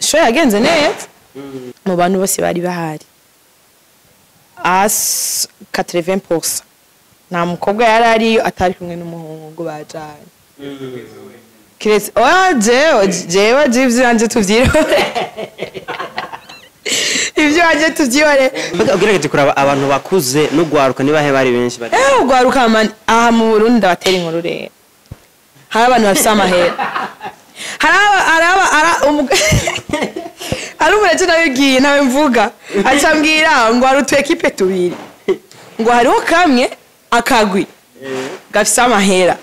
Show yagenze neza mu bantu bose bari bahari, as 80% nta mukobwa yari ariyo atari kumwe n'umuhungu bajanye. Kiretse oya, jewe ivyanje tuvyihore, ivyanje tuvyihore. Mbega ugerageje kuraba abantu bakuze n'ugwaruka, nibahe bari benshi bari? Ugwaruka man, aha mu Burundi ndabatera inkuru rero, hari abantu bafise amahera, hari aba hari umuntu nabibwiye, ntawe mvuga, aca ambwira ngo hari utu équipe tubiri, ngo hariho kamwe akagwi gafise amahera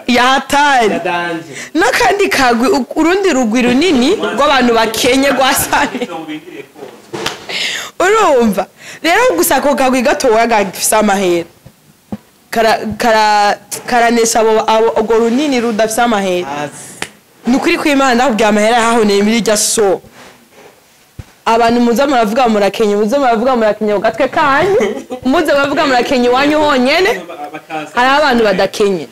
yahatari n'akandi kagwi, urundi rugwi runini rw'abantu bakenye rwasane. Urumva rero, gusa ako kagwi gatoya gafise amahera karanesha abo urwo runini rudafise amahera. Ni ukuri kw'Imana, ndakubwira, amahera yahahoneye muri irya so. Abantu muza muravuga murakenye, muza muravuga murakenye ku gatwe kanyu, muza muravuga murakenye iwanyu honyene. Hariho abantu badakenye,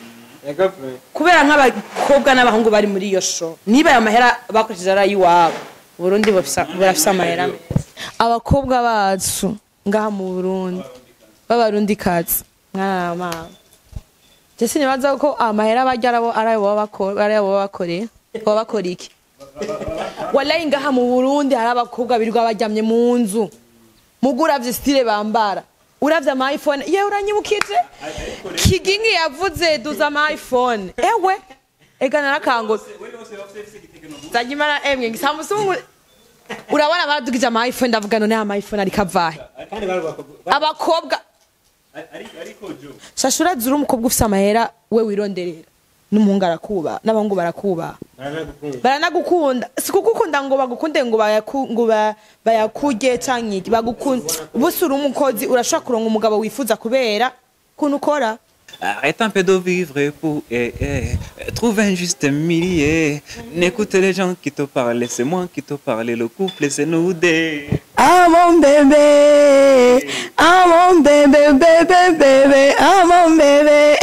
kubera nk'abakobwa n'abahungu bari muri iyo show, niba ayo mahera bakoresheje ari ay'iwabo. Burundi burafise amahera meza. Abakobwa bacu ngaha mu Burundi b'Abarundi kazi, mwana wa mama, je sinibaza ko amahera barya ari ayo baba bakora, ari ayo baba bakoreye. Baba bakora iki? Wallahi, ngaha mu Burundi hari abakobwa birirwa baryamye mu nzu, mugu uravye style bambara, uravye ama iPhone, ye uranyibukije Kigingi yavuze duza ama iPhone. Ewe ega, narakangutse Zagimana, emwe Samsung, urabona baradugije ama iPhone, ndavuga none ama iPhone ariko avahe? Abakobwa shashura zuri, umukobwa ufise amahera we wironderera, n'umuhungu arakuba, n'abahungu barakuba, baranagukunda. Si kugukunda ngo bagukunde ngo bayakurye canke iki, bagukunda bose. Uri umukozi, urashobora kuronka umugabo wifuza kubera kuntu ukora. Arrête un peu de vivre pour trouver un juste milieu. N'écoute les gens qui te parlent, c'est moi qui te parle. Le couple, c'est nous deux. Ah mon bébé, ah mon bébé, bébé, bébé, ah mon bébé.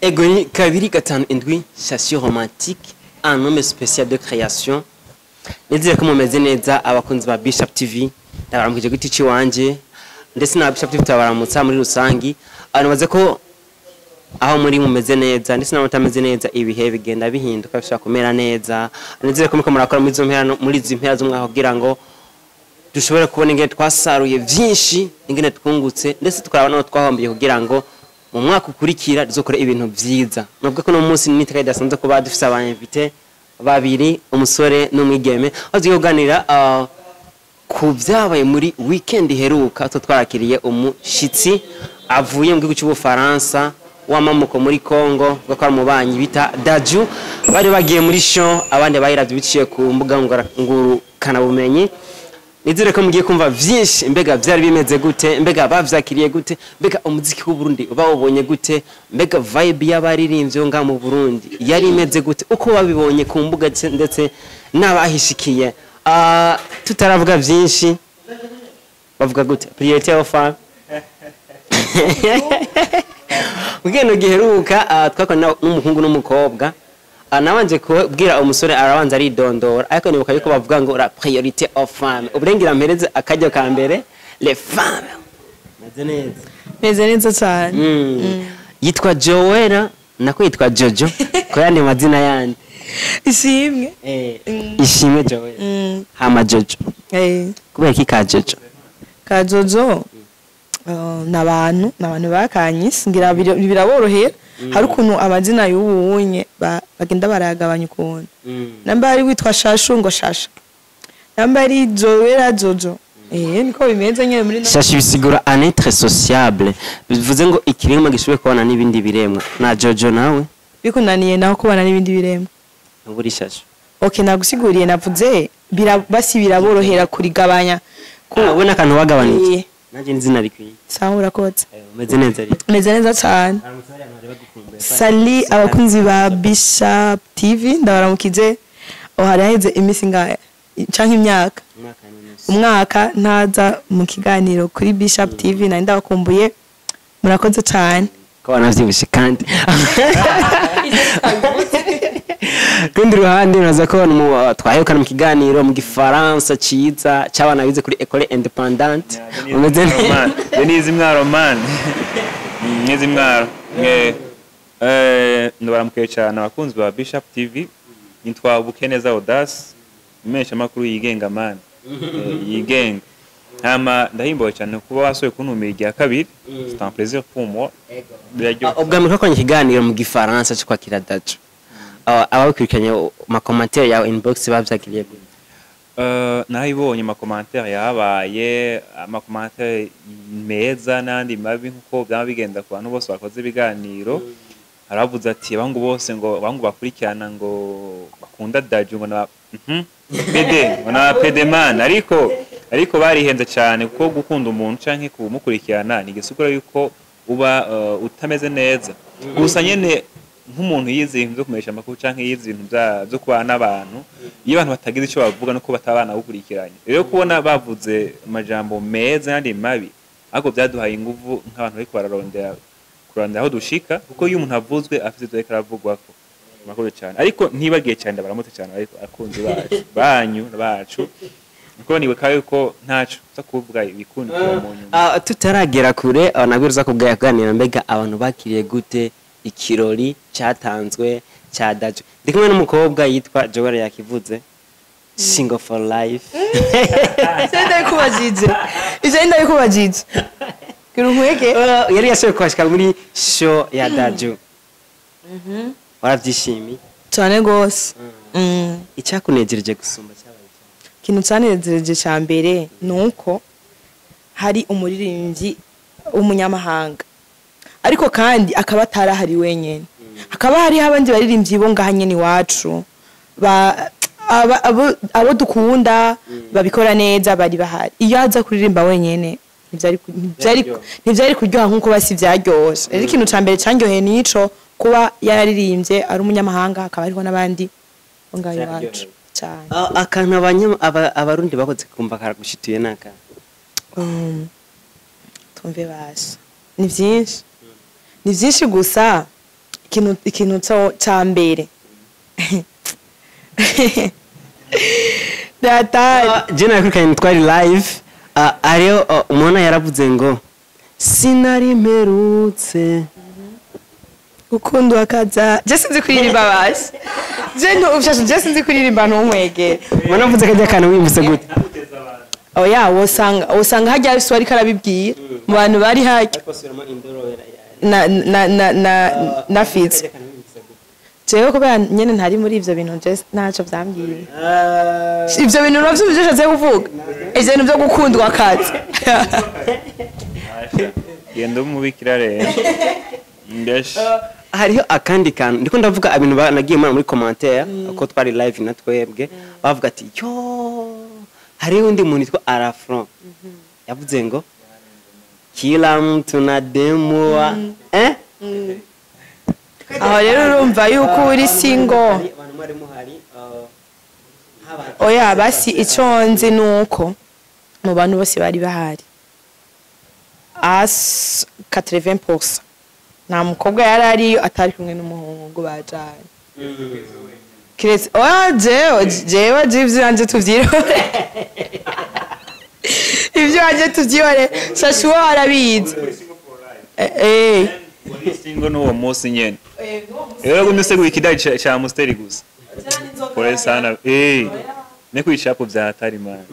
Ego, ni 257 Chassis Romantique, un homme spécial de création. Nizere ko mumeze neza, abakunzi ba Bishop TV. Ndabaramukije giti ciwanje, ndetse na Bishop TV tabaramutsa muri rusangi. Abantu baze ko aho muri mumeze neza, ndetse n'abatameze neza, ibihe bigenda bihinduka, bishobora kumera neza. Nizere ko muriko murakora muri izo mpera muri izi mpera z'umwaka kugira ngo dushobore kubona ingene twasaruye vyinshi, ingene twungutse, ndetse tukaraba n'aho twahombiye, kugira ngo mu mwaka ukurikira duzokore ibintu vyiza. Nubwo ko no munsi n'iteka ridasanzwe kuba dufise aba invités babiri, umusore n'umwigeme, aho tugiye kuganira ku vyabaye muri weekend iheruka. Two twarakiriye umushitsi avuye mu gihugu cy'Ubufaransa, w'amamuko muri Congo, bwo ari umubanyi, bita Dadju. Bari bagiye muri show, abandi bayiravye biciye ku mbuga ngurukanabumenyi. Nizere ko mugiye kumva vyinshi. Mbega vyari bimeze gute? Mbega bavyakiriye gute? Mbega umuziki w'u Burundi bawubonye gute? Mbega vibe y'abaririmbyi nga mu Burundi yari imeze gute, uko babibonye ku mbuga ndetse n'abahishikiye? Tutaravuga vyinshi, bavuga gute priorité of femme Mugendo giheruka, twakorana n'umuhungu n'umukobwa. Nabanje kubwira umusore, arabanza aridondora, ariko nibuka yuko bavuga ngo la priorité aux femmes. Uburengira mpereze akaryo ka mbere les femmes. Meze neza? Meze neza cyane. Yitwa Joella, nako yitwa Jojo ko yandi mazina yandi. Ishimwe. Ishimwe Joella. Hama Jojo. Kubera iki ka Jojo? Ka Jojo, n'abantu bakanyise, ngira biraborohera. Hari ukuntu amazina y'ubunye bagenda barayagabanya ukuntu. Namba ari witwa Shashu ngo Shasha, namba ari Joella, Jojo. Niko bimeze nyine muri Shashi bisigura un être sociable, bivuze ngo ikiremwa gishoboye kubana n'ibindi biremwa. Na Jojo nawe? Bikunaniye naho kubana n'ibindi biremwa. Ntuburi Shasha. Okay, nagusiguriye, navuze basi biraborohera kurigabanya. Ah, we n'akantu wagabanije. Eh. Nanjye n'izina rikwiye. Sawa, urakoze. Umeze neza rero? Meze neza cyane. Salut abakunzi ba Bishop TV, ndabaramukije. Hari haheze iminsi ingahe canke imyaka, umwaka ntaza mu kiganiro kuri Bishop TV. Nari ndabakumbuye, murakoze cyane. Ko wanavyibushe. Kandi kundi ruhande uraza ko twahekana mu kiganiro mu gifaransa ciza c'abana bize kuri École Indépendante. Umeze neza? Nizi mwaro man, nizi mwaro. Ndabaramukiye cyane abakunzi ba Bishop TV. Nitwa Bukeneza Audace, umumenyeshamakuru yigenga man, yigenga. Hama ndahimbawe cyane kuba wasohoye kuntumira irya kabiri. C'est un plaisir pour moi, biraryoshye. Ubwa mbere twakoranye ikiganiro mu gifaransa cyo kwakira Dadju, ababikurikiranye ma commentaire yawe inbox bavyakiriye gute? Narabibonye ama commentaire yabaye, ama commentaire meza n'andi mabi, nkuko byaba bigenda ku bantu bose bakoze ibiganiro. Haravuze ati abangu bose ngo abangu bakurikirana ngo bakunda Dadju ngo na PD, ngo na PD man, ariko barihenze cyane, kuko gukunda umuntu canke kumukurikirana ni igisigura yuko uba utameze neza. Gusa nyene nk'umuntu yize ibintu byo kumesha amakuru canke yize ibintu byo kubana n'abantu, iyo abantu batagize icyo bavuga nuko batabana gukurikiranye. Rero kubona bavuze amajambo meza n'andi mabi, ariko byaduhaye inguvu nk'abantu bariko bararondera kurondera aho dushika, kuko iyo umuntu avuzwe afite ivyo ariko aravugwako. Murakoze cyane, ariko ntibagiye cyane, ndabaramutse cyane ariko abakunzi bacu banyu bacu, kuko nibuka yuko ntaco uza kuvuga ibikundi mu nyuma. Tutaragera kure, nabwo uza kubwira kuganira, mbega abantu bakiriye gute ikirori cyatanzwe cya Dadju? Ndi kumwe n'umukobwa yitwa Joel, yakivuze single for life. Ivyo ndabikubajije, ivyo ndabikubajije kugira unkwege. Yari yashoboye kuhashika muri show ya Dadju, warabyishimiye? Cyane gose. Icyakunejereje gusumba cyabaye icyaha? Ikintu cyanezereje cya mbere ni uko hari umuririmbyi w'umunyamahanga, ariko kandi akaba atarahari wenyine, hakaba hariho abandi baririmbyi bo ngaha nyene iwacu abo dukunda babikora neza bari bahari. Iyo aza kuririmba wenyene ntivyari kuryoha nkuko basi vyaryoshe. Rero ikintu ca mbere candyoheye nico, kuba yararirimbye ari umunyamahanga, hakaba hariho n'abandi bo ngaha iwacu cyane. Akantu abarundi bakoze kumva karagushituye naka? Tumve basha, ni byinshi, ni byinshi. Gusa ikintu ca mbere data Je nakurikiranye, twari live, hariho umuntu yaravuze ngo sinari mperutse gukundwa kaza. Je sinzi kuririmba basi, je ntushashe, je sinzi kuririmba, ntunkwegere. Umuntu avuze kajya kantu wiyumvise gute? Oya, wosanga hajya afise ariko arabibwira mu bantu bari hajya na Fitz. Jewe kubera nyene ntari muri ivyo bintu, je ntaco vyambwiye ivyo bintu. Navyo ivyo ushatse kuvuga, ivyo bintu vyo gukundwa akazi. Genda umubikira rero mbese. Hariho akandi kantu ndiko ndavuga, ibintu nagiye mbona muri commentaire ko twari live na twebwe, bavuga ati yo hariho undi muntu yitwa Arafron yavuze ngo kila mtu na demu wa eh. Aho rero urumva yuko uri single. Abantu mwari muhari Oya basi, ico nzi nuko mu bantu bose bari bahari as 80% nta mukobwa yari ariyo atari kumwe n'umuhungu bajanye, kiretse oya jewe je ivyanje tuvyihore, ivyanje tuvyihore. Shashuwa arabizi. Wari single n'uwo munsi nyene rero gumye usegura ikidari ca Amstel gusa. Pole sana, ne kwicapo vya hatari man,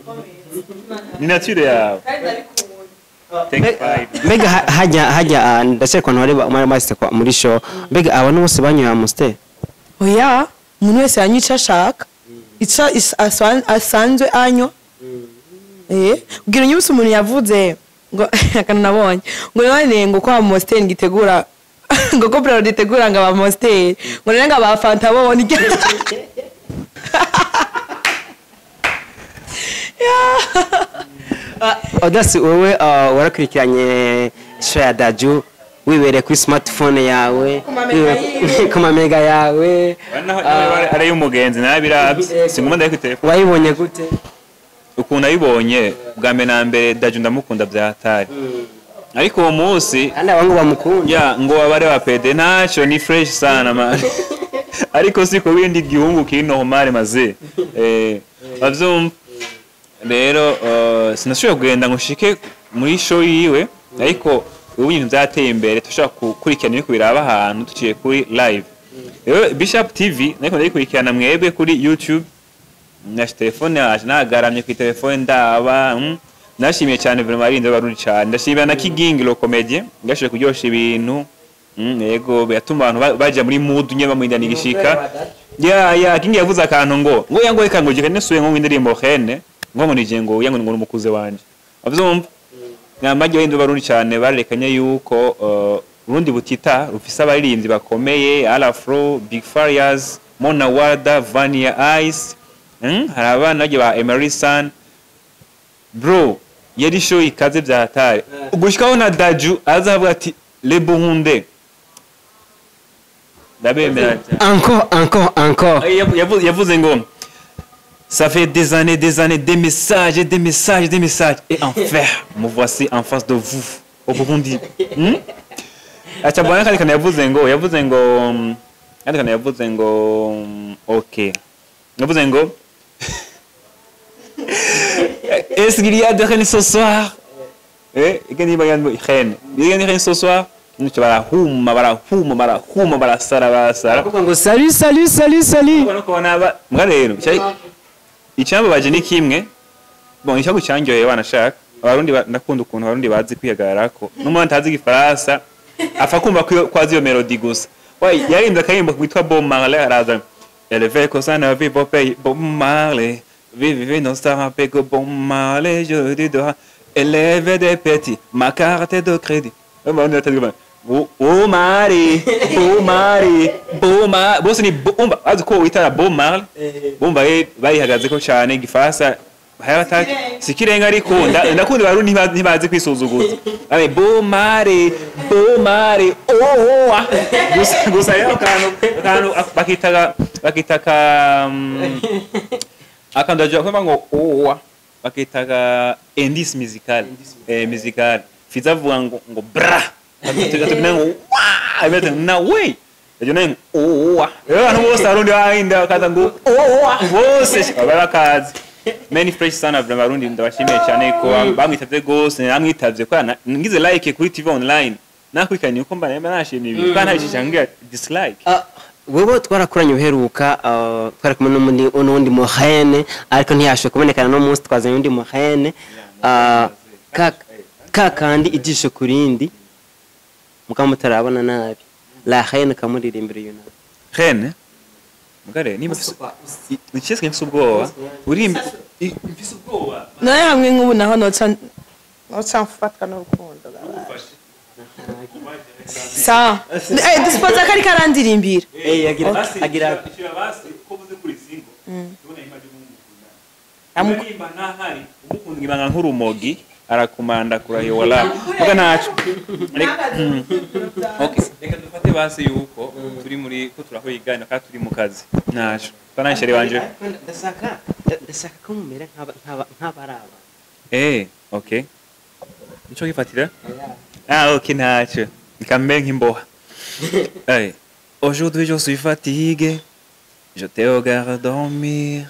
ni nature yawe. Take five. Mbega hajya ndashaka abantu bari mwari mwashyize muri show, mbega abantu bose banyoye Amstel? Oya, umuntu wese yanywa ico ashaka, ico asanzwe anywa. Ubwira unyibutse umuntu yavuze ngo akantu nabonye ngo none ngo ko Amstel ngitegura, ngo ko Bralirwa itegura ngo aba Amstel, ngo none ngo aba Fanta bo ni. Odasi, wowe warakurikiranye show ya Dadju. Wibereye kuri smartphone yawe, ku mamega yawe. Ari y'umugenzi narabiravye, singuma ndari kuri telefone. Wayibonye gute? Ukuntu ayibonye bwa mbere na mbere, Dadju ndamukunda bya hatari, ariko uwo munsi Kandi abangu bamukunda. Ya, ngo abare wa pédé ntacyo, ni fresh sana man, ariko si ku bindi gihungu kiri normal maze bavyumva. Rero sinashoboye kugenda ngo nshike muri show yiwe, ariko ubu ibintu byateye imbere, dushobora gukurikirana ibiri biraba ahantu duciye kuri live. Rero Bishop TV nariko ndayikurikirana mwebwe kuri YouTube na telefone yaje, nagaramye ku telefone ndaba. Nashimiye cyane vraiment arinze Barundi cyane, ndashimira na Kigingi le comédien ngashoboye kuryosha ibintu. Yego, biratuma abantu baja muri mood nye bamwindana igishika. Ya Kingi yavuze akantu ngo yango reka ngo jike nesuye ngo indirimbo hene ngo nije ngo yango ngo umukuze wanje avyumva. Nyamajye wenda Barundi cyane barerekanye yuko Burundi butita rufise abaririmbyi bakomeye: Alafro, Big Farious, Mona Warda, Vania Ice. Hari abana bagiye ba Emery San. Bro, yari show ikaze bya hatari gushikaho na Dadju azavuga ati: "Les Burundais, ndabemera." Encore, encore, encore. Yavuze ngo: "Ça fait des années, des années, des messages, des messages, des messages. Et enfin, me voici en face de vous, au Burundi." Acha bwana, kandi kantu yavuze ngo kandi kantu yavuze ngo ok. Yavuze ngo: "Est-ce qu'il y a des reines ce soir?" Ikindi bayan reine. Il y a des reines ce soir? Nico barahuma, barahuma, barahuma, barasara, barasara. Kuvuga ngo: "Salut, salut, salut, salut." Ubona ko naba mbwa rero icyambabaje ni kimwe. Bon, icyago cyanjyoheye wanashaka Abarundi ndakunda ukuntu Abarundi bazi kwihagararako, n'umuntu atazi igifaransa apfa kumva ko azi iyo melody gusa. Wa yaririmbye akaririmbo kitwa Bob Marley, araza: "Élevé comme ça ne vit au pays Bob Marley, vive vive non star un peu que Bob Marley, je dis de élève des petits ma carte de crédit." Abarundi batazi kuvuga Bo Marley, Bo Marley, Bo Marley, bose ni umva azi ko witara Bob Marley, bumva barihagaze ko cyane igifaransa hari sikirenga, ariko ndakunda Abarundi ntibazi kwisuzuguza. Abe Bob Marley, Bob Marley, oh, ah. Gusa gusa rero akantu bakitaga akantu ndaje kuvuga ngo oh, ah. Bakitaga indice musical, musical Fiza avuga ngo bra atubina ngo wa abeta na we Ejo naye ngo oh, ah. Rero abantu bose Abarundi bahinda bakaza ngo oh, ah. Bose baba bakazi many fresh sana vraiment. Abarundi ndabashimiye cyane ko bamwitavye gose, namwitavye ko ngize like kuri TV online nakwikanye uko mba nashimye ibintu kandi ntabishisha ngira dislike. Ah, wewe twarakuranye uheruka, twari kumwe n'undi muhene, ariko ntiyashoboye kubonekana. No munsi twazanye undi muhene. Ka kandi ijisho ku rindi mukaba mutarabona nabi la reine kamuririmbira iyo nabi. Reine mugare niba mfise mfise ubwoba urimbe mfise ubwoba. Nawe hamwe nk'ubu naho noca mfatwa n'urukundo sawa. Dusipoza ko ariko arandirimbira. Agira agira. Basi ko uvuze kuri single tubona image y'umukunda ntahari umukunda ibanga nk'urumogi arakumanda kurahiye wala muga ntaco. Okay, reka dufate basi yuko turi muri ko turakora iganiro kandi turi mu kazi, ntaco twanashere wanje. Ndashaka ko mumera nk'abaraba. Okay, nico gifatira. Ah, ok, ntaco nikambe nk'imboha. Allez. Aujourd'hui je suis fatigué, je te regarde dormir.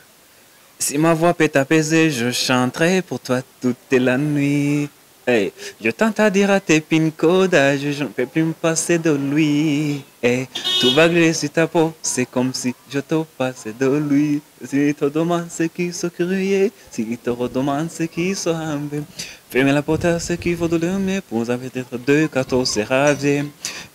Si ma voix peut t'apaiser, je chanterai pour toi toute la nuit. Hey, je tente à dire à tes pin codes, je ne peux plus me passer de lui. Hey, tout va glisser sur ta peau, c'est comme si je te passais de lui. Si te demande ce qui se criait, si te redemande ce qui se rambe, fermez la porte à ce qu'il faut de le pour peut-être deux, 14 c'est ravi.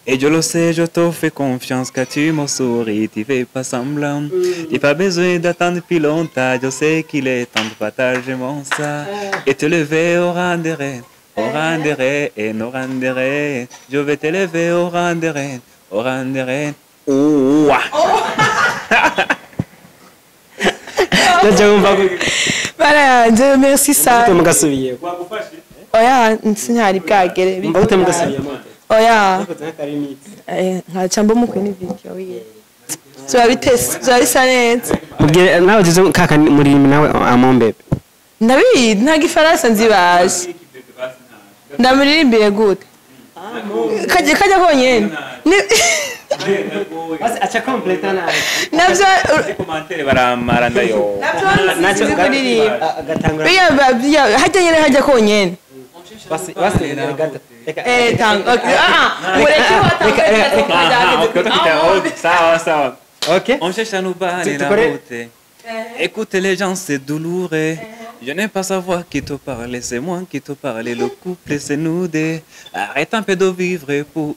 Et je le sais, je te fais confiance quand tu me souris, tu fais pas semblant. J'ai pas besoin d'attendre depuis longtemps, je sais qu'il est temps de partager mon ça. Et te lever au rang des reines, au rang des reines, au rang des reines. Je vais te lever au rang des reines, au rang des reines. Oh, ah. Ndaje wumva ko Barayanje, merci sana. Mugasubiye. Oya, ntihari bwagere. Mba gute mugasubiyemo? Oya. Yakoze nk'aka remix. Nkaca mba mukwe ni video wiye. Zoba bitese, zoba bisa neza. Mubwire nawe ugize kaka murimi nawe amombebe. Ndabizi nta gifaransa nzibaje. Ndamuririmbire gute? Kajya kajya konyene. Basi acha complete nawe. Navyo Commentaire baramara ndayo. navyo nzi kuririmba. Agatangura. Biya hajya nyene hajya konyene. Basi basi reka. Tang. Okay. Mureke Reka, Ah, okay, okay, sawa sawa. Okay. On cherche à nous barrer Tu la connais route. Écoute les gens, c'est douloureux. Je n'aime pas savoir qui te parle, c'est moi qui te parle. Le couple, c'est nous deux. Arrête un peu de vivre pour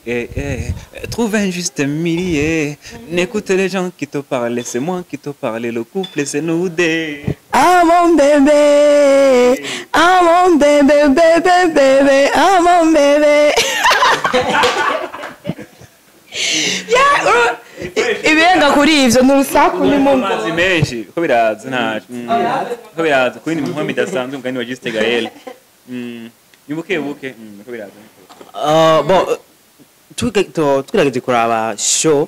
trouver un juste milieu. N'écoute les gens qui te parlent, c'est moi qui te parle. Le couple, c'est nous deux. Ah mon bébé, ah mon bébé, bébé, bébé, ah mon bébé. Yeah, ibirenga kuri ivyo ni urusaku ni mu Amazi menshi ko biraza ntacu ko biraza kuri ni muhami idasanzwe umugani wa Juste Gaël. Ni buke buke ko biraza. Bon, tugerageje kuraba show,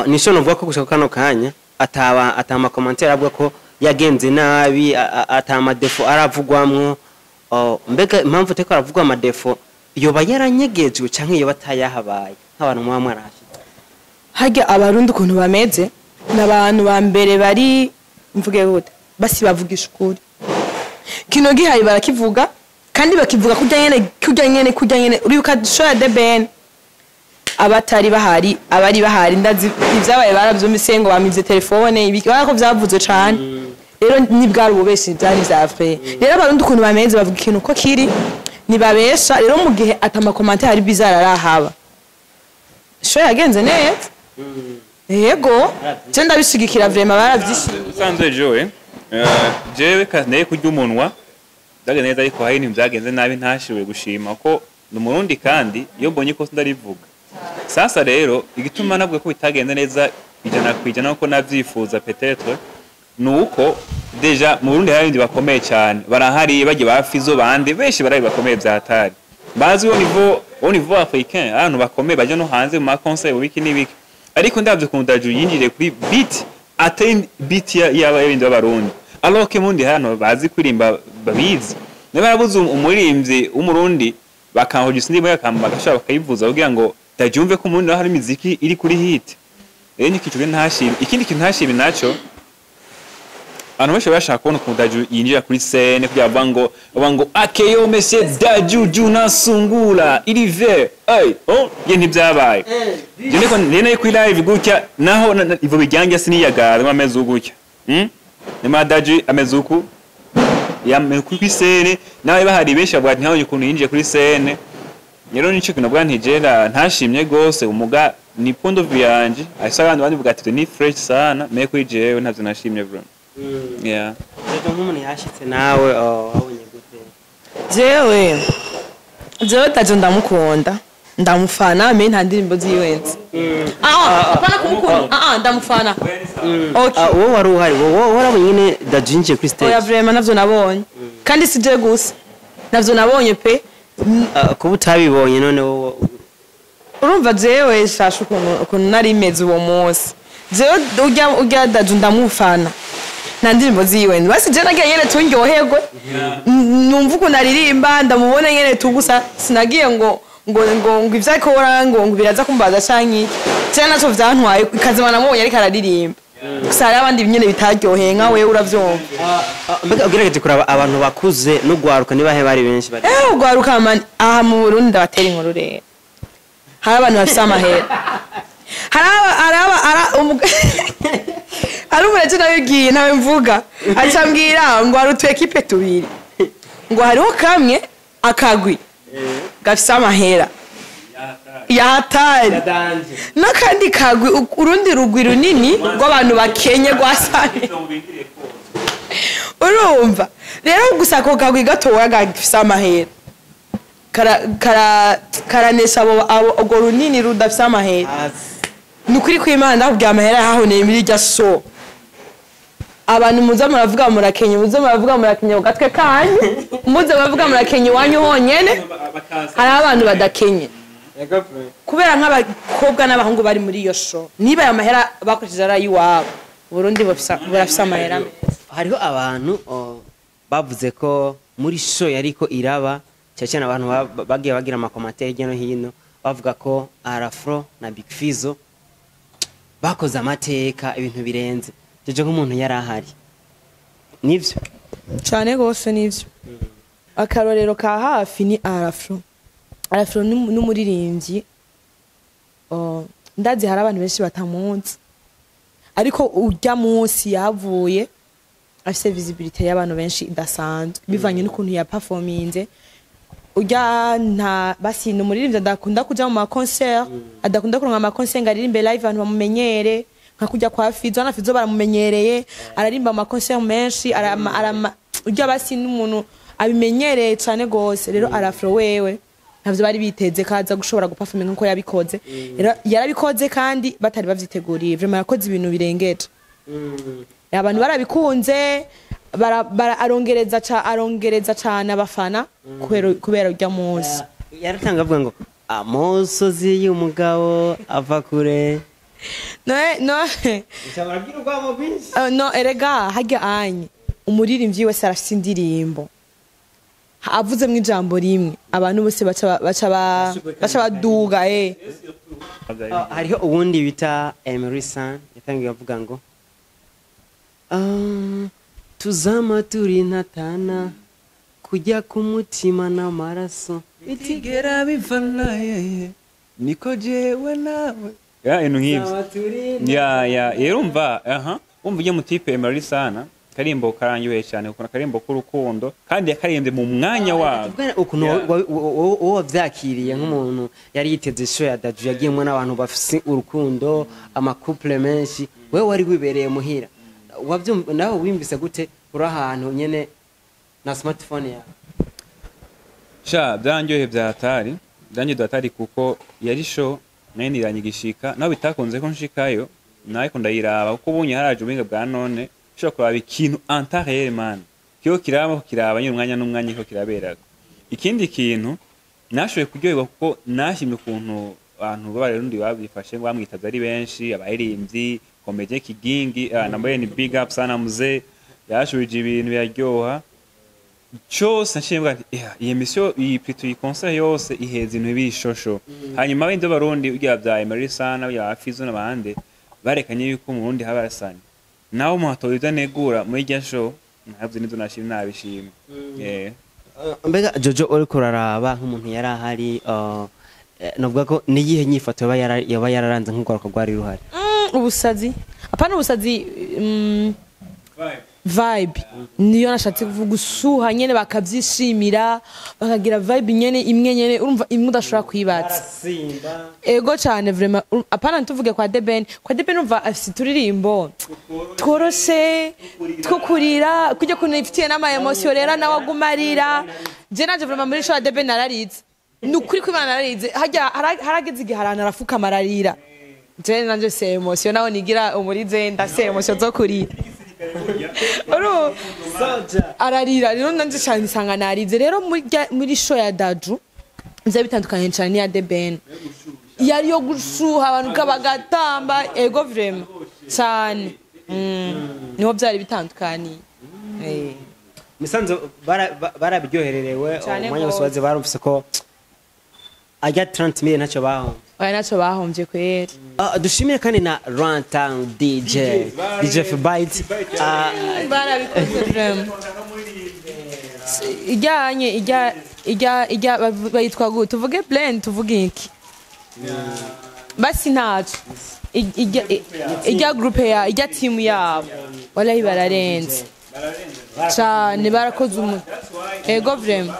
ni show novuga ko gushaka kano kanya ataba atama commentaire avuga ko yagenze nabi, atama défauts aravugwamwo. Mbega impamvu teko aravugwa ama défauts yoba yaranyegejwe canke yoba atayahabaye nk'abantu muba mwarahashitse? Harya abarundi ukuntu bameze, ni abantu ba mbere bari, mvuge gute, basi bavugisha ukuri. Kino gihari barakivuga kandi bakivuga kurya nyene, kurya nyene, kurya nyene. Uribuka show ya The Ben, abatari bahari, abari bahari ndazi ivyabaye baravyumvise ngo bamivye telefone ibiki, ko vyavuzwe cane. Rero nibwari ububeshi, vyari vya vrai. Rero abarundi ukuntu bameze, bavuga ikintu uko kiri, ntibabesha. Rero mu gihe atama commentaire ari bizarre arahaba, show yagenze neza. Yego, je ndabishigikira vraiment, baravyishimiye. Usanzwe jewe jewe kanteye kurya umunwa, byagenze neza, ariko hari ibintu byagenze nabi ntashoboye gushima ko ni umurundi, kandi iyo mbonye ko ndarivuga. Sasa rero igituma navuga ko bitagenze neza 100% uko navyifuza peut-être ni uko déjà mu Burundi hari abandi bakomeye cyane barahari, bagiye ba Fizo bande benshi barahari bakomeye bya hatari, bazi au niveau africain, abantu bakomeye baje no hanze mu ma concert mu biki n'ibiki. Ariko ndavye ukuntu Daju yinjiriye kuri beat atari beat y'abindi b'abarundi, alors que mundi hano bazi kuririmba babizi, niba barabuze umuririmbyi w'umurundi bakanhoja indirimbo yakamba bagashobora bakayivuza kugira ngo Daju yumve ko umurundi naho hari imiziki iri kuri hit. Rero ni ikintu ntashimye. Ikindi kintu ntashimye naco, abantu benshi bashaka kubona ukuntu Daju yinjira kuri scène kugira bavuga ngo akeyo monsieur Daju Juna Sungula il vert hey oh ye, ntibyabaye. Je niko nene kuri live gutya naho ivo bijyange siniyagara ameze gutya, Nyuma Daju ameze uku yame kuri scène, nawe bahari benshi bavuga ati ntabonye ukuntu yinjiye kuri scène. Rero nico kintu navuga ntijera ntashimye gose, umuga ni point of view yanje. Asa abandi bandi bavuga ati ni fresh sana, mais kuri jewe ntavyo nashimye vraiment, yeah. Jojo, nk'umuntu yashitse nawe, wabonye gute? Jewe Daju ndamukunda, ndamufana, mais nta ndirimbo ziwe nzi. Ah, hapana kumukunda, ah, ndamufana. Okay. Ah, wowe wari uhari, wowe warabonye nyine Daju yinjiye kuri Oya, stage? vraiment navyo nabonye, kandi si je gusa, navyo nabonye pe. Kuba utabibonye none wowe? Urumva jewe shasha ukuntu nari meze uwo munsi, jewe urya Daju ndamufana, nta ndirimbo ziwe nzi. Basi je nagiye nyene tunryoherwe, numva ukuntu aririmba, ndamubona nyene tu gusa. Sinagiye ngo ivyo akora ngo biraza kumbaza canke iki, jewe naco vyantwaye kazima namubonye ariko araririmba gusa. Hariho abandi nyene bitaryoheye nka wewe, uravyumva. Mbega ugerageje kuraba abantu bakuze n'ugwaruka nibahe bari benshi bari? Ugwaruka man, aha mu Burundi ndabatera inkuru. Rero hari abantu bafise amahera, hari aba hari umuntu nabibwiye, ntawe mvuga, acambwira ngo hari utu équipe tubiri, ngo hariho kamwe akagwi gafise amahera yahatari n'akandi kagwi, urundi rugwi runini rw'abantu bakenye rwasane. Urumva rero gusa ako kagwi gatoya gafise amahera karanesha abo urwo runini rudafise amahera. Ni ukuri kw'Imana, ndakubwira amahera yahahoneye muri irya so. Abantu muza muravuga murakenye, muza muravuga murakenye ku gatwe kanyu, muza muravuga murakenye iwanyu honyene. Hari abantu badakenye kubera nk'abakobwa n'abahungu bari muri iyo show, niba ayo mahera bakoresheje ari ay'iwabo, Burundi burafise amahera meza. Hariho abantu bavuze ko muri show yariko iraba, cyane cyane abantu bagiye bagira ama commentaires hirya no hino, bavuga ko Arafro na Big Fizzo bakoze amateka, ibintu birenze. Jeje nk'umuntu yari ahari, nivyo? Cyane rwose nivyo. Akarorero ka hafi ni Arafro. Arafro n'umuririmbyi, ndazi hari abantu benshi batamunzi, ariko urya munsi yavuye afise visibility y'abantu benshi idasanzwe, bivanye n'ukuntu yaperforminze. Urya nta basi ni umuririmbyi adakunda kuja mu ma concert, adakunda kuronka ama concert ngo aririmbe live abantu bamumenyere nka kujya kwa Fizo. Na Fizo baramumenyereye, ararimba ama concert menshi, arama urya basi n'umuntu abimenyereye cane gose. Rero Arafro wewe ntavyo bari biteze kaza gushobora guperforminga nkuko yabikoze. Rero yarabikoze kandi batari bavyiteguriye. Vraiment yakoze ibintu birengeje, abantu barabikunze, arongereza cane abafana kubera urya munsi. Yaratanga avuga ngo amosozi y'umugabo ava kure. No, no. Baragira urwamo rwinshi. No, erega harya anye umuririmbyi wese arafise indirimbo avuzemwo ijambo rimwe, abantu bose baca baduga. Hariho uwundi bita Emery San yatangiye avuga ngo tuzama turi ntatana kujya ku mutima n'amaraso. Bitigera bivana yeye niko jewe nawe ya ibintu nk'ibyo. Tuzama turi. Ya, rero umva, aha umva ujye mu type Emery Sana, karimbo karanyoheye cyane kuko akarimbo k'urukundo, kandi yakaririmbye mu mwanya wabo. Tuvugane ukuntu wowe wavyakiriye nk'umuntu yari yiteze show ya Dadju yagiyemwo n'abantu bafise urukundo, ama couple menshi. Wewe wari wibereye muhira, nawe wimvise gute uri ahantu nyene na smartphone yawe? Sha, byanyoheye bya hatari, byanyoheye bya hatari, kuko yari show nayo niranye igishika naho bitakunze ko nshikayo, nawe ndayiraba kuko ubunye haraje ubuhinga bwa none, ushobora kuraba ikintu en temps réel, man, kiyo kiraba kiraba nyine umwanya n'umwanya ko kiraberaga. Ikindi kintu nashoboye kuryoherwa kuko nashimye ukuntu abantu b'Abarundi babifashe, bamwitavye ari benshi, abaririmbyi, comédien Kigingi, nambaye ni big up sana mzee, yashubije ibintu biraryoha cyose. Nshimye mvuga nti "Yeah, iyi mission, iyi plutôt iyi concert yose iheza ibintu bishosho." Hanyuma abindi b'Abarundi ugira bya Emery Sana ya Fizo n'abandi barekanye yuko mu Burundi haba harasanye nawe umuntu atoba negura muri irya show, ntabyo nizo nashimye, nabishimye. Mbega Jojo, uriko uraraba nk'umuntu yari ahari, novuga ko niyihe nyifato yoba yararanze nk'urwaruka rwari ruhari? Ubusazi, apana ubusazi, vibe niyo nashatse kuvuga, gushuha nyene bakavyishimira, bakagira vibe nyene imwe nyene, urumva imwe udashobora kwibaza. Ego cane, vraiment. Apana ntuvuge kwa Deben, kwa Deben umva afise uturirimbo tworoshe two kurira, kujya kuntu ifitiye n'ama émotion, rero nawe aguma arira. Je nanje vraiment muri show ya Deben nararize, ni ukuri kw'Imana nararize. Harya harageze igihe ahantu arafukama ararira. Je nanje c'est émotion, naho nigira umurize ndase émotion zo kurira. Uru ararira rero nanje cyane nsanga narize. Rero muri show ya Dadju biza bitandukanye cyane n'iya The Ben, yari yo gushuha abantu bagatamba. Ego, vraiment cyane. Niho byari bitandukaniye. Misanzo barabiryohererewe Cane umwanya wose. gose. Waze barumvise ko ajya 30 million ntacyo bahombye. Oya, ntacyo bahombye kweri. Dushimire kandi na Rantown DJ, DJ Fbite. Barabikoze vraiment. Ijyanye ijya bayitwa gute? Tuvuge blend, tuvuge iki? Basi ntaco. Ijya groupe ya ijya team yabo, wallahi bararenze cane, barakoze umu ego vraiment.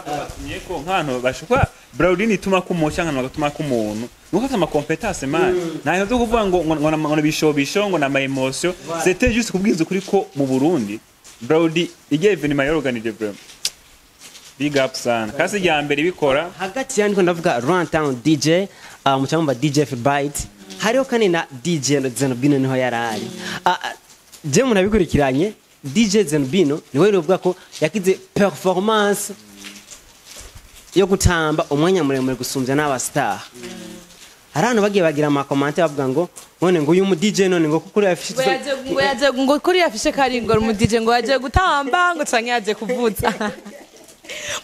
Ko nk'ahantu bashobora Braudin ituma ko umuntu cyangwa bagatuma ko umuntu nuko afite ama compétence, man, nta bintu byo kuvuga ngo bishobisho, ngo na émotion. C'était juste kubwiza ukuri ko mu Burundi Braudi igiye événement yorganije, vraiment big up sana, kasi rya mbere bikora. Hagati yandiko ndavuga Runtown DJ, mu cyangwa DJ Fbite, hariho kandi na DJ Zenobino niho yarari. Je umuntu abikurikiranye DJ Zenobino niwe ruvuga ko yagize performance yo gutamba umwanya muremure gusumbya n'aba star. Hari abantu bagiye bagira ama commentaire bavuga ngo none ngo uyu mu DJ none ngo kuri afishe Ngo yaje ngo kuri afishe kari ngo mu DJ ngo yaje gutamba ngo canke yaje kuvuza.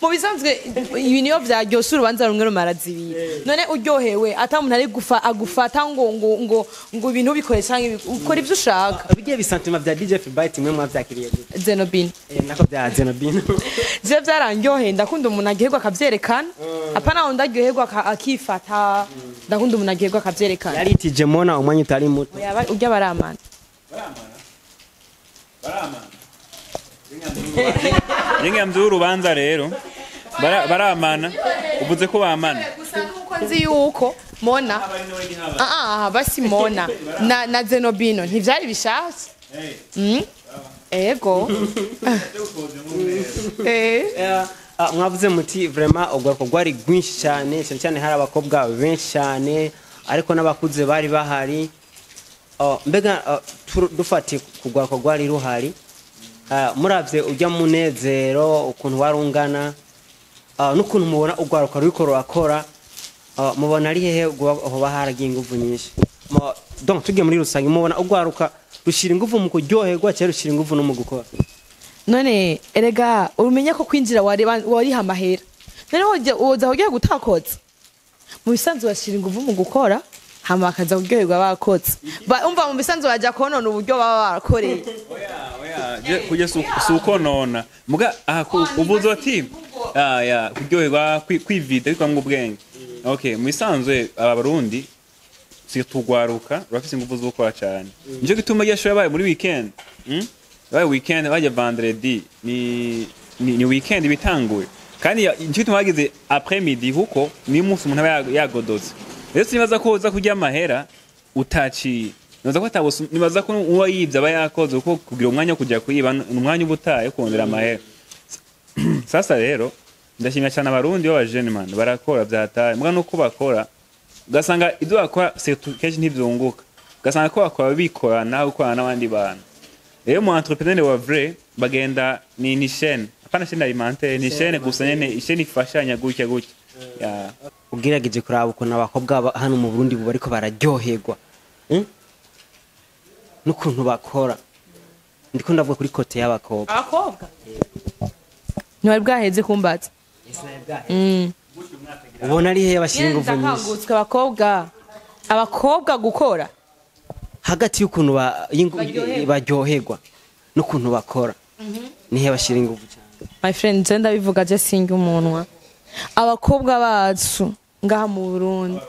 Mu bisanzwe ibi niyo vyaryosha urubanza rumwe rumara zibiri. None uryohewe ata muntu ari gufa agufata ngo ngo ngo ngo ibintu bikore canke ukora ivyo ushaka. Bigiye bisantima vya DJ Philbyte mwe mwavyakiriye gute? Zenobino. Nako bya Zenobino. Je vyaranryoheye, ndakunda umuntu aryoherwa akavyerekana. Apana wundi aryoherwa akifata, ndakunda umuntu aryoherwa akavyerekana. Yaritije mona umwanya utari muto. Urya baramana. Baramana. Ninga urubanza rero baramana uvuze ko bamana gusa nuko nzi yuko Mona basi Mona na Zenobino ntivyari bishasha. Ego. Mwavuze muti vraiment ubwo rwari rwinshi cyane cyane cyane hari abakobwa benshi cyane ariko n'abakuze bari bahari. Mbega dufatiye kugwa ko rwari ruhari, muravye ujya munezero ukuntu warungana n'ukuntu mubona ugwaruka ruriko rurakora, mubona ari hehe hoba haragiye inguvu nyinshi? Donc tugiye muri rusange mubona ugwaruka rushira inguvu mu kuryoherwa cyangwa rushira inguvu no mu gukora? None erega umenye ko kwinjira wariha amahera, none woza ugiye gutakoza. Mu bisanzwe bashira inguvu mu gukora hama bakaza kuryoherwa bakotse. Umva mu bisanzwe bajya konona uburyo baba barakoreye. Oya si ukonona muga ubuzo ati ya kuryoherwa kwivida bikwamwe ubwenge. Okay, mu bisanzwe abarundi si tugwaruka rurafise inguvu zo gukora cyane, nico gituma yasho yabaye muri weekend. Yabaye weekend bajya vendredi ni weekend bitanguye, kandi nico gituma bagize après midi kuko ni umunsi umuntu aba yagodotse. Rero sinibaza ko uza kurya amahera utaciye, nibaza ko atabusu, nibaza ko uwo yibye aba yakoze kuko kugira umwanya wo kujya kuyiba ni umwanya uba utaye kurondera amahera. Sasa rero ndashimira cyane abarundi b'aba jeune man barakora byataye, mbwa nuko bakora ugasanga ibyo bakora kenshi ntibyunguka, ugasanga ko bakora bikora nawe ukorana n'abandi bantu. Rero mu entrepreneur wa vrai bagenda ni chaîne, apana chaîne alimentaire, ni chaîne gusa nyene, chaîne ifashanya gutya gutya. Ugerageje kuraba ukuntu abakobwa hano mu Burundi bo bariko bararyoherwa n'ukuntu bakora, ndiko ndavuga kuri kote y'abakobwa. Abakobwa ntibari bwaheze kumbaza. Ubona ari hehe bashyira ingufu nyinshi? Abakobwa gukora hagati y'ukuntu baryoherwa n'ukuntu bakora, ni hehe bashyira ingufu cyane? My friend, je ndabivuga je singa umunwa. Abakobwa bacu ngaha mu Burundi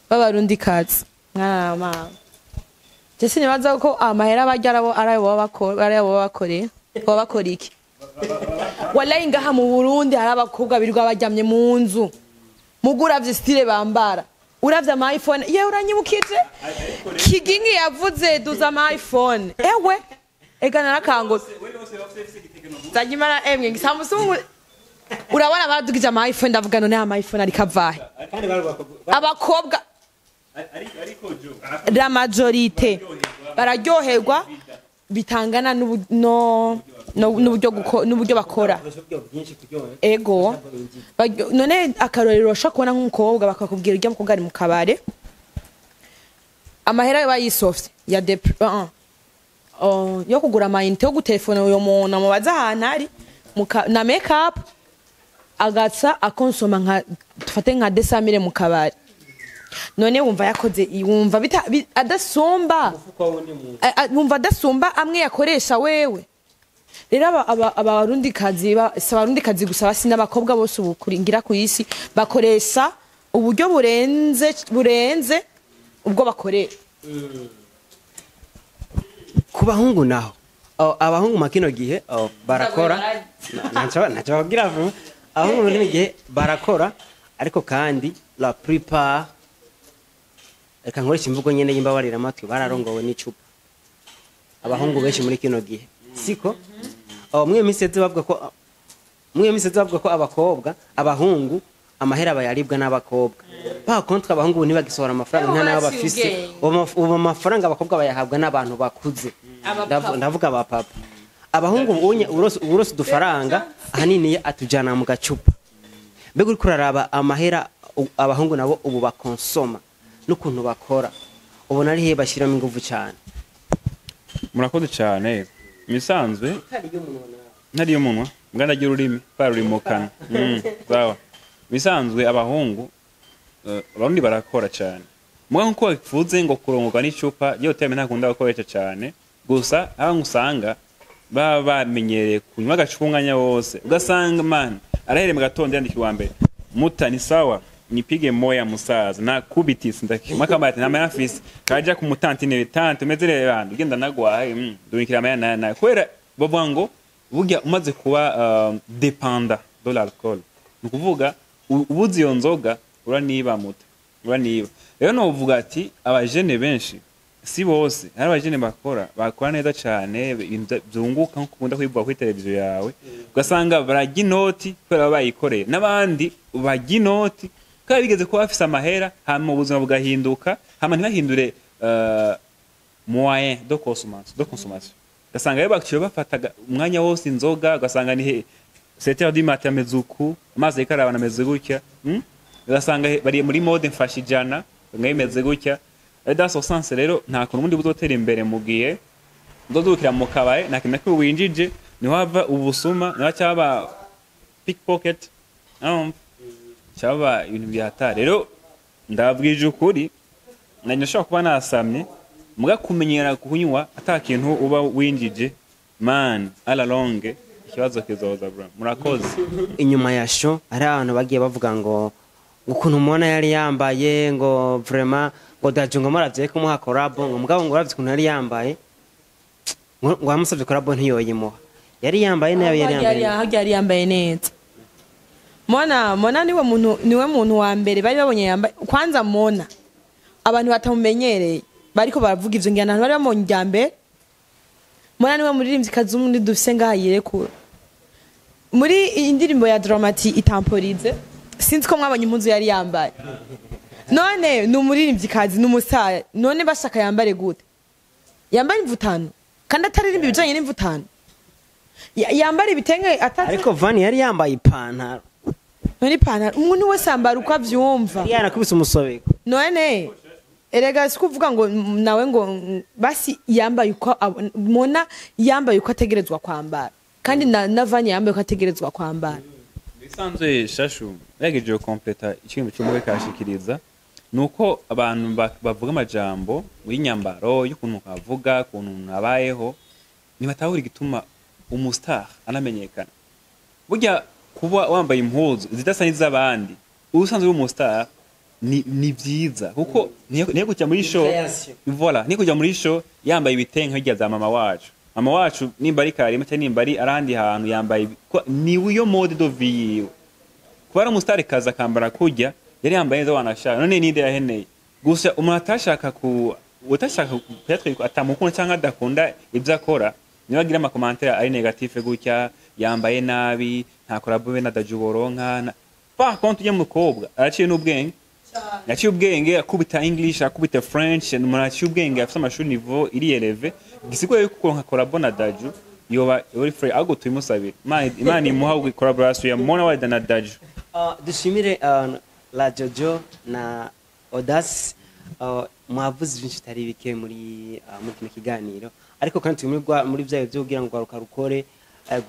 b'abarundi kazi mwana mama, je sinibaza ko amahera barya arabo baba bakore baba bakora iki. Wallahi ngaha mu Burundi hari abakobwa birirwa baryamye mu nzu, muguravye style bambara, uravye ama iPhone. Ye uranyibukije Kigingi yavuze duza ama iPhone. Ewe ega narakangutse Zagimana emwe ngisamusungu. Urabona baradugije ama iPhone, ndavuga none ama iPhone ari kavahe? Abakobwa la majorité bararyoherwa bitangana n'uburyo bakora. Ego none akarorero bashobora kubona nk'umukobwa bakakubwira ujya mukobwa ari mu kabare, amahera yo bayisofye ya yo kugura amayinite yo gutelefona uyo muntu amubaza ahantu ari na make up, agatsa akonsoma nka tufate nka 200,000 mu kabare. None wumva yakoze, wumva adasumba, wumva adasumba amwe yakoresha wewe. Rero abarundi kazi abarundi kazi gusa basi n'abakobwa bose ubu ngira ku isi bakoresha uburyo burenze ubwo bakorera. Ku bahungu naho, abahungu makino gihe barakora, ntacyo babwira abahungu muri gihe barakora, ariko kandi la plupart, reka nkoresha imvugo nyene y'imbabarira amatwi, bararongowe n'icupa. Abahungu benshi muri kino gihe siko mwe miseze bavuga ko mwe miseze bavuga ko abakobwa abahungu amahera bayaribwa n'abakobwa. Par contre abahungu ntibagisohora amafaranga nta nayo bafise. Ubu amafaranga abakobwa bayahabwa n'abantu bakuze, ndavuga ba papa. Abahungu ubonye uburose udufaranga ahanini atujana mu gacupa. Mbega uriko uraraba amahera abahungu nabo ubu bakonsoma n'ukuntu bakora, ubona ari he bashyiramo ingufu cyane? Murakoze cyane. Imisanzwe ntariyo umunwa mbwa ndagira ururimi kwa ruri mu kanwa. Sawa. Bisanzwe abahungu, abarundi barakora cyane, muga nkuko bavuze ngo kurongoka n'icupa iyo terme ntakunda gukoresha cyane. Gusa aho usanga baba bamenyereye kunywa agacupa umwanya wose, ugasanga man arahere mu gatondo yandika uwa mbere: "Muta ni sawa, nipige moya musaza nakubitise ndakimaka ati nta mafisi kaja ku mutantine tante umeze rero bandi ugenda nagwaye dunikira amaya na na." Kubera bavuga ngo burya umaze kuba dépendant de l'alcool, ni ukuvuga ubuze iyo nzoga uraniba, muta uraniba. Rero novuga ati abajene benshi, si bose, hari abajene bakora neza cyane ibintu byunguka nko ukunda kwivuga kuri televiziyo yawe, ugasanga barajya inoti kubera baba bayikoreye, n'abandi bajya inoti kubera bigeze kuba bafise amahera, hama ubuzima bugahinduka, hama ntibahindure moyen de consommation, ugasanga rero baciye bafataga umwanya wose inzoga, ugasanga ni 7 heures du matin ameze uku, amazi ariko arabana ameze gutya, Ugasanga bari muri mode mfasha ijana nga bimeze gutya. Dans ce sens rero, nta kuntu ubundi buzotera imbere mu gihe uzodukira mu kabare nta kintu na kimwe winjije. Niho hava ubusuma, niho cyaba pickpocket, urumva? Cyaba ibintu byahatari. Rero ndabwije ukuri, nanjye nashobora kuba nasamye, muga kumenyera kunywa ata kintu uba winjije, man, à la longue ikibazo kizoza, bro. Murakoze. Inyuma ya show hari abantu bagiye bavuga ngo ukuntu umubona yari yambaye, ngo vraiment ngo Dadju ngo muravye kumuha collabo, ngo mugabo ngo uravye ukuntu yari yambaye, ngo wamusavye collabo ntiyoyimuha, yari yambaye nabi, yari yambaye nabi. Harya yari yambaye neza. Mona niwe muntu wa mbere bari babonye yambaye. Kwanza Mona abantu batamumenyereye bariko baravuga ivyo, ngira bari bamubonye irya mbere. Mona niwe muririmbyi kazungu dufise ngaha yirekura muri iyi ndirimbo ya Dramati itamporize. Sinzi ko mwabonye impuzu yari yambaye. None ni umuririmbyi kazi, ni umusaya, none bashaka yambare gute? Yambare imvutano kandi ataririmba ibijanye n'imvutano? Yambare ibitenge atari Ariko Vani yari yambaye ipantaro. None ipantaro, umuntu wese yambara uko avyumva. Yari yanakubise umusobeko. None erega si kuvuga ngo nawe ngo basi yambaye uko Mona yambaye uko ategerezwa kwambara, kandi na Vanya yambaye uko ategerezwa kwambara. Bisanzwe shashu yagejeje gukompleta ikintu cy'umwe kashikiriza, nuko abantu bavuga amajambo y'inyambaro y'ukuntu kavuga ukuntu umuntu abayeho, ntibatahura igituma umustar anamenyekana. Burya kuba wambaye impuzu zidasa n'iz'abandi usanzwe uri umustar ni vyiza, kuko niyo kujya muri show. Voilà, niyo kujya muri show yambaye ibitenge hirya za mama wacu. Mama wacu nimba ari Karima cyangwa nimba ari arahandi hantu yambaye ni iyo mode de vie yiwe. Kuba ari umustar kaza akambara kurya yari yambaye neza, wanashaka none ninde yaheneye? Gusa umuntu atashaka ku utashaka peut-être atamukunda cyangwa adakunda ibyo akora, niba agira amacommentaires ari négatif gutya, yambaye nabi, nta collabo be na Dadju boronka. Par contre ujya mukobwa araciye n'ubwenge, yaciye ubwenge, akubita English, akubita French, ni umuntu aciye ubwenge, afite amashuri niveau iri élevé, gisigura yuko kuronka collabo na Dadju yoba uri free. Ahubwo tubimusabire, Imana imuha collaboration ya Mona Walda na Dadju. Dushimire la Jojo na Odas, mwavuze byinshi bitari bike muri kino kiganiro, ariko kandi turi muri bya byo kugira ngo rwaruka rukore,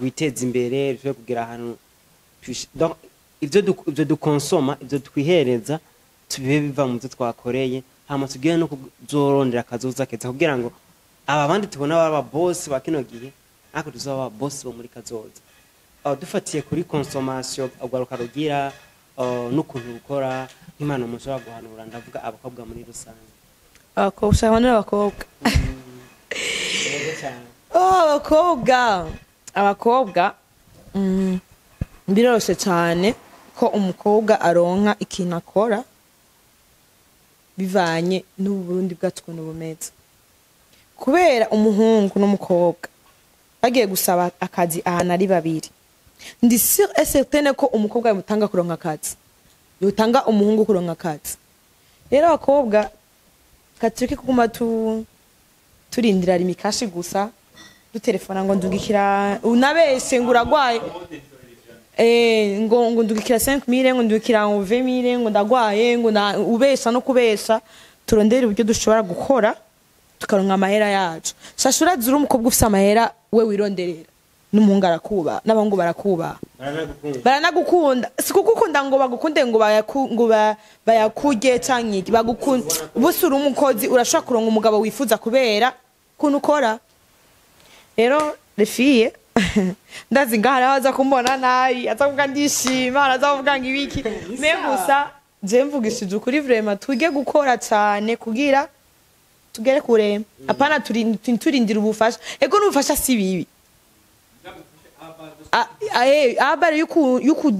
rwiteze imbere, rushobore kugera ahantu donc ivyo dukonsoma, ivyo twihereza, tubibe biva mu byo twakoreye, hama tugire no kuzorondera akazoza keza, kugira ngo aba bandi tubona baba boss ba kino gihe ariko tuzaba boss bo muri kazoza. Dufatiye kuri consommation urwaruka rugira, n'ukuntu rukora, nk'imana mushobora guhanura, ndavuga abakobwa muri rusange. Abakobwa, ushaka guhanura abakobwa? Oh, abakobwa, biroroshe cyane ko umukobwa aronka ikintu akora bivanye n'ubu Burundi bwacu ukuntu bumeze, kubera umuhungu n'umukobwa bagiye gusaba akazi ahantu ari babiri, ndi sûr et certaine ko umukobwa yamutanga kuronka akazi, yotanga umuhungu kuronka akazi. Rero abakobwa katureke kuguma turindira Lumicash gusa. Dutelefona ngo ndungikira, unabese ngo uragwaye, ngo ndungikira 5000, ngo ndungikira ngo 20000, ngo ndagwaye, ngo ubesha no kubesha. Turondere uburyo dushobora gukora tukaronka amahera yacu. Shashura zuri umukobwa ufise amahera, we wironderera, n'umuhungu arakuba, n'abahungu barakuba, baranagukunda. Si kugukunda ngo bagukunde ngo bayakurye canke iki, bagukunda bose. Uri umukozi, urashobora kuronka umugabo wifuza kubera ukuntu ukora. Rero les filles, ndazi ngaha hariho aza kumbona nabi, aza kuvuga ndishima, araza kuvuga ngo ibiki, mais gusa je mvugishije ukuri, vraiment twige gukora cyane kugira tugere kure, apana turindira ubufasha. Ego, n'ubufasha si bibi. Abari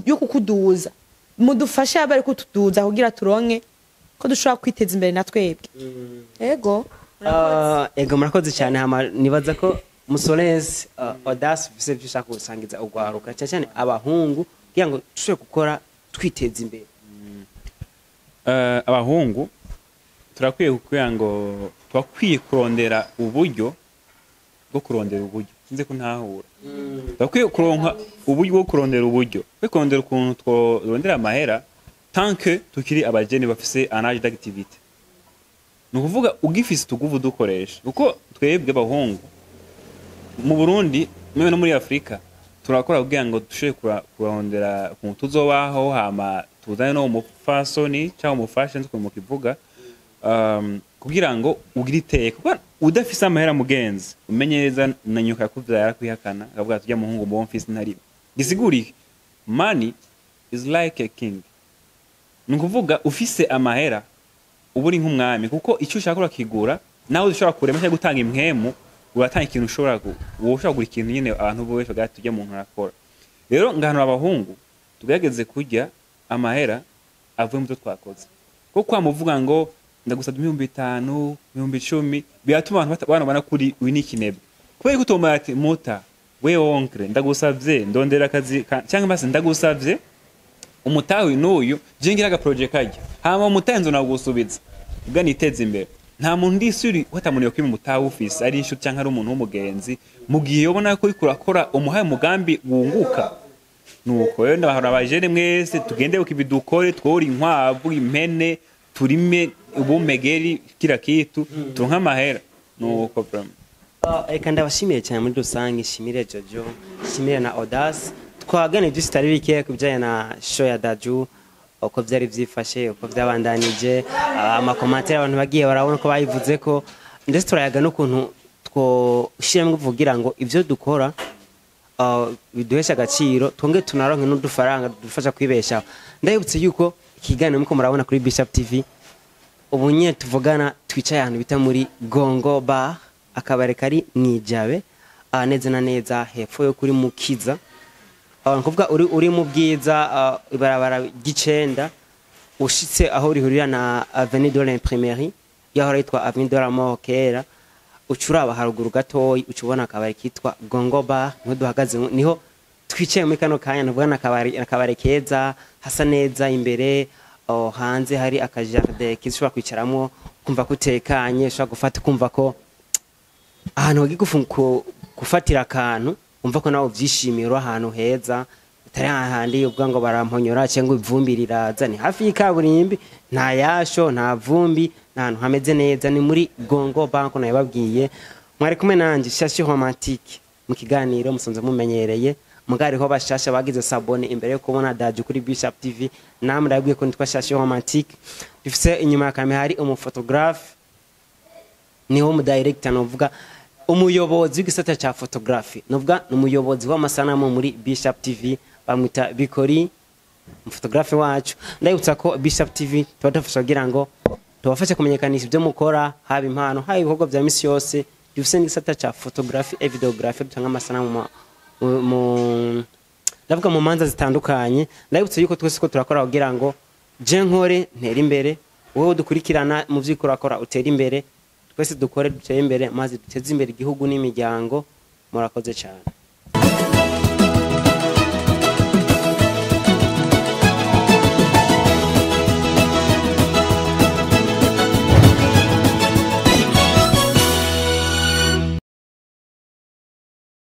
yukukuduza, mudufashe abari kutuduza kugira turonke ko dushobora kwiteza imbere na twebwe. Ego. Ego, murakoze cyane. Hama nibaza ko Musolezi, Audace, ufise ibyo ushaka gusangiza ugwaruka, cyane cyane abahungu, kugira ngo dushobore gukora twiteza imbere. Abahungu turakwiye kugira ngo turakwiye kurondera uburyo bwo kurondera uburyo. Sinzi ko ntahura. Turakwiye kuronka uburyo bwo kurondera uburyo, bwo kurondera ukuntu tworondera amahera tant que tukiri abajene bafise un âge d'activité. Ni ukuvuga ugifise utuguvu dukoresha, kuko twebwe abahungu mu Burundi mewe no muri Afrika turakora kugira ngo dushobore kurondera ukuntu tuzobaho, hama tuzane no umupfasoni cyangwa umufasha, nzi ukuntu mukivuga, kugira ngo ugire iteka. Kuko udafise amahera, mugenzi, umenye neza na nyuka yakuvyara yarakwihakana, akavuga ati ujya muhungu muwo mfise ntari gisiguriye. Money is like a king. Ni ukuvuga ufise amahera uba uri nk'umwami, kuko icyo ushaka urakigura, nawe ushobora kurema cyangwa gutanga impwemu, uratanga ikintu ushobora wowe ushobora kugura ikintu nyine abantu bose bagira ati ujya muntu arakora. Rero ngahanura abahungu, tugerageze kurya amahera avuye mu byo twakoze, kuko kwamuvuga ngo ndagusabye 5000, 10,000, biratuma abantu banabona kuri uyu ni ikinebwe. Kubera ko utomara ati muta we oncle, ndagusabye ndondera akazi cyangwa basi ndagusabye umutahe n'uyu, je ngira aga projet kajya, hama umutahe nzo nagusubiza ubwo niteze imbere. Nta muntu ndisuri watamuntu yokwima umutahe ufise, ari inshuti cyangwa ari umuntu w'umugenzi, mu gihe ubona ko uriko urakora umuhaye umugambi wunguka. Nuko rero ndabahora abajene mwese, tugende ukibidukore, twore inkwavu, impene, turime ubumegeri, kila kitu, turonke amahera. Nuko vraiment. Reka ndabashimiye cyane muri rusange, nshimire Jojo, nshimire na Audace. Twaganiriye byinshi bitari bike ku bijyanye na show ya Daju, uko byari byifashe, uko byabandanije, ama commentaires abantu bagiye barabona ko bayivuze ko, ndetse turayaga n'ukuntu twoshyiramo kugira ngo ibyo dukora biduheshe agaciro, twonge tunaronke n'udufaranga dufasha kwibeshaho. Ndabibutse yuko ikiganiro muko murabona kuri Bishop TV, ubu nyine tuvugana twicaye ahantu bita muri Gongo Bar, akabari kari mwijabe, neza na neza hepfo yo kuri Mukiza. Ni kuvuga uri mu Bwiza, ibarabara ry'icenda, ushitse aho rihurira na Avenue de l'Imprimerie, yahora yitwa Avenue de la Mort kera, ucuraba haruguru gatoyi uca ubona akabari kitwa Gongo Bar, niho duhagaze, niho twicaye muri kano kanya. Nuvuga n'akabari keza, hasa neza imbere, oh, hanze hari aka jardin kiza ushobora kwicaramo kumva ko utekanye, ushobora gufata kumva ko ahantu wagiye gufatira akantu, umva ko nawe uvyishimiye, uri ahantu heza, utari hahandi uvuga ngo baramponyora cyangwa ivumbi riraza. Ni hafi y'ikaburimbi, nta yasho, nta vumbi, nta hantu hameze neza. Ni muri Gongo Bank nabibabwiye. Mwari kumwe nanje Shashi Romantique mu kiganiro musanze mumenyereye, mugariho bashasha bagize s'abonner imbere yo kubona Daju kuri Bishop TV. Namwe ndabwiye ko nitwa Shashi Romantique. Dufise inyuma ya kamera hari umu photographe, niho mu director, novuga umuyobozi w'igisata ca photography, novuga ni umuyobozi w'amasanamu muri Bishop TV, bamwita Bikori, umu photographe wacu. Ndabibutsa ko Bishop TV tuba dufasha kugira ngo tubafashe kumenyekanisha ibyo mukora, haba impano, haba ibikorwa vya misi yose. Dufise n'igisata ca photography et videography, dutanga amasanamu ndavuga mu manza zitandukanye. Ndabibutsa yuko twese ko turakora kugira ngo je nkore ntere imbere, wowe dukurikirana mu vy'uko urakora utere imbere, twese dukore dutere imbere, maze duteze imbere igihugu n'imiryango. Murakoze cyane.